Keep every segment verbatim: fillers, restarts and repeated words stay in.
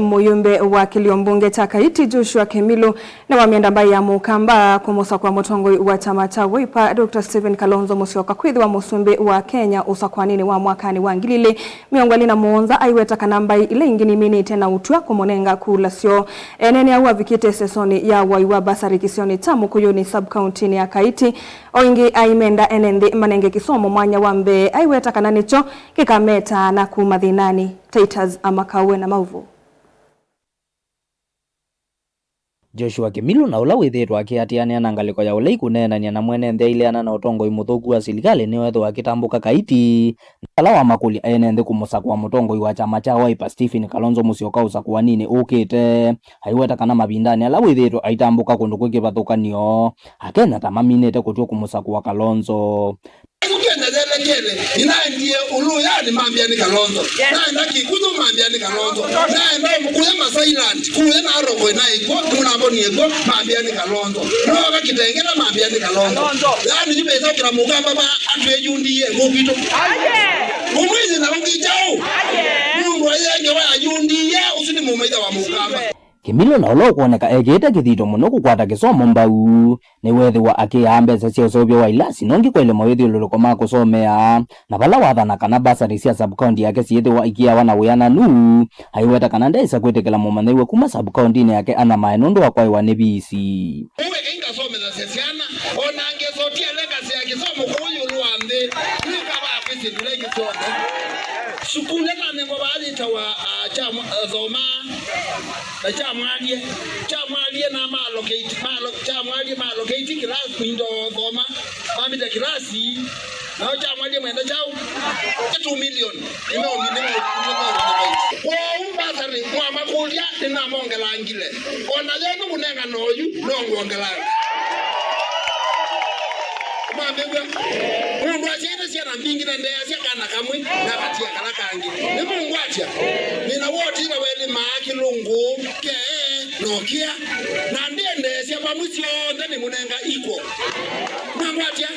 Mũyumbe wa kĩlio mbunge kya Kaiti, Joshua Kemilu, nĩwamenda mbaĩ ya Mũkamba kũmũsakũa mũtongoi wa kyama kya Wiper, Doctor Stephen Kalonzo Musyoka, kwĩthĩwa mũsumbĩ wa Kenya ũsakũaninĩ wa mwakanĩ wa ngili ilĩ mĩongo ĩlĩ na mũonza, aiweta kana mbaĩ ila ingĩ niminĩte na ũtw'a kũmũnenga kula syoo. Eneenea ũu avikĩte sesonĩ ya ũai wa basarĩ kĩsionĩ kya Mũkũyũnĩ sub-county-nĩ ya Kaiti. O ĩngĩ, aimenda ene nthĩ manenge kĩsomo mwanya wa mbee, aiweta kana nĩkyo kĩkameta na kuma thĩnanĩ. Titus Amakau ena maũvoo. Joshua Kemilu, na ũla wĩthĩĩtwe akĩatĩanĩa na ngalĩko ya ũlei kũneenany'a na mwene nthĩ aileana na ũtongoi mũthũku wa silikalĩ, nĩweethĩwa akĩtambũka Kaiti, na vala wamakũlya ene nthĩ kũmũsakũa mũtongoi wa kyama kya Wiper, Stephen Kalonzo Musyoka, ũsakũaninĩ ũkĩte. Aiweta kana mavindanĩ ala wĩthĩĩtwe aitambũka kũndũ kwĩ kĩvathũkany'o, Akenya ta maminĩte kũtw'a kũmũsakũa Kalonzo. Kenya yelekele, nĩnaendie Uluyanĩ mambĩa nĩ Kalonzo. Naenda Kikuyu mambĩa nĩ Kalonzo. Naenda kuya Masailand, kuya Narok naĩ kw'o, nĩmũnambonie kw'o, mambĩa nĩ Kalonzo. Nooka Kitengela mambĩa nĩ Kalonzo. Yaani, yu mĩsokela Mũkamba va atwĩ U D A kũu kwitũ. Mũmwĩthĩ na ũngĩ kyaũ? Mũndũ aĩ ngewa ya U D A, ũsu nĩ mũmaitha wa Mũkamba. Kemilu, na ũla ũkwoneka ekĩĩte kĩthito mũno kũkwata kĩsomo mbau, nĩweethĩwa akĩaa mbesa sya ũseũvyo wa ilasi nongi kwa ilema wĩthyũlũlũko ma kũsomea, na vala wathana kana basarĩ sya sub-county yake syĩthĩwa ikĩawa na wĩananu, aiweta kana ndesa kwĩtĩkĩla mũmanyĩw'a kuma sub-county-inĩ yake anyamae nũndũ wa kwaĩwa nĩ visi. Ũu ĩngĩ ngasomethasya syana, o na ngesotia legacy ya kĩsomo kũu ĩũlũ wa nthĩ, nĩkavaa kwĩ syĩndũ ila ingĩ syonthe. Sukulu ĩnanengwa vaa yĩtawa, ah, kya mwa-, ah, Thoma, na kya Mwalie, kya Mwalie na ma allocate, ma allo-, kya Mwalie ma allocate class indo Thoma, mamita class, nao kya Mwalie mwenda kyaũ? Two million. Nĩmeũmi-, nĩmeũ-, nĩmeũmi-, kwoou mbasarĩ mwamakũlya nĩnamongelangile. O na yenyu kũnengana oyu, no ngwongelanga. Mwambĩw'a, mũndũ asyaĩte syana mbingĩ na ndeasya kana kamwe na vatia kala kangĩ. Nĩmũngwatya? Nĩna wotila welĩmaa kĩlũngũ, kee, nokĩa. Na ndĩendeesya vamwe syonthe nĩmũnenga equal. Mwangwatya?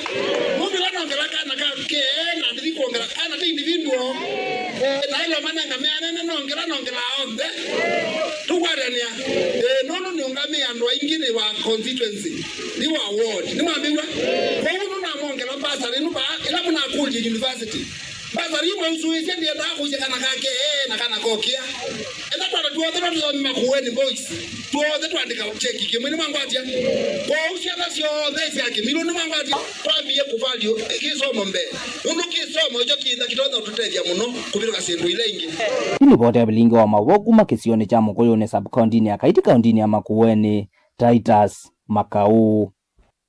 Mũndũ ĩla nongela kana ka kee na ndithi kwongela kana ti individual. Eh, na ĩla manenga meanene nongela, nongela onthe. Tũkwatanĩa? Eh, nũndũ nĩũngamĩe andũ aingĩ nĩ wa constituency. Nĩ wa ward. Nĩmwambĩw'a? Kwoou nũnamongela mbasarĩ ĩno vaa, ĩla mũnakũlye university. Mbasarĩ ĩmwe ũsũĩsye ndĩendaa kũsya kana kake, ee, na kana kokĩa. Enda twanda tuothe twa tũthome Makueni Boys. Tuothe twandĩka cheki kĩmwe, nĩmwangwatya? Kwoou syana syonthe sya Kĩmilũ, nĩmwangwatya? Twambie kũvalue kĩsomo mbee. Nũndũ kĩsomo ĩkyo kĩna kĩtonya ũtũtethya mũno kũvĩtũka syĩndũ ila ingĩ. Nĩ livoti ya vilingi wa maũvoo kuma kĩsionĩ kya Mũkũyũnĩ sub-county-inĩ ya Kaiti, kaunti-inĩ ya Makueni, Titus Makau.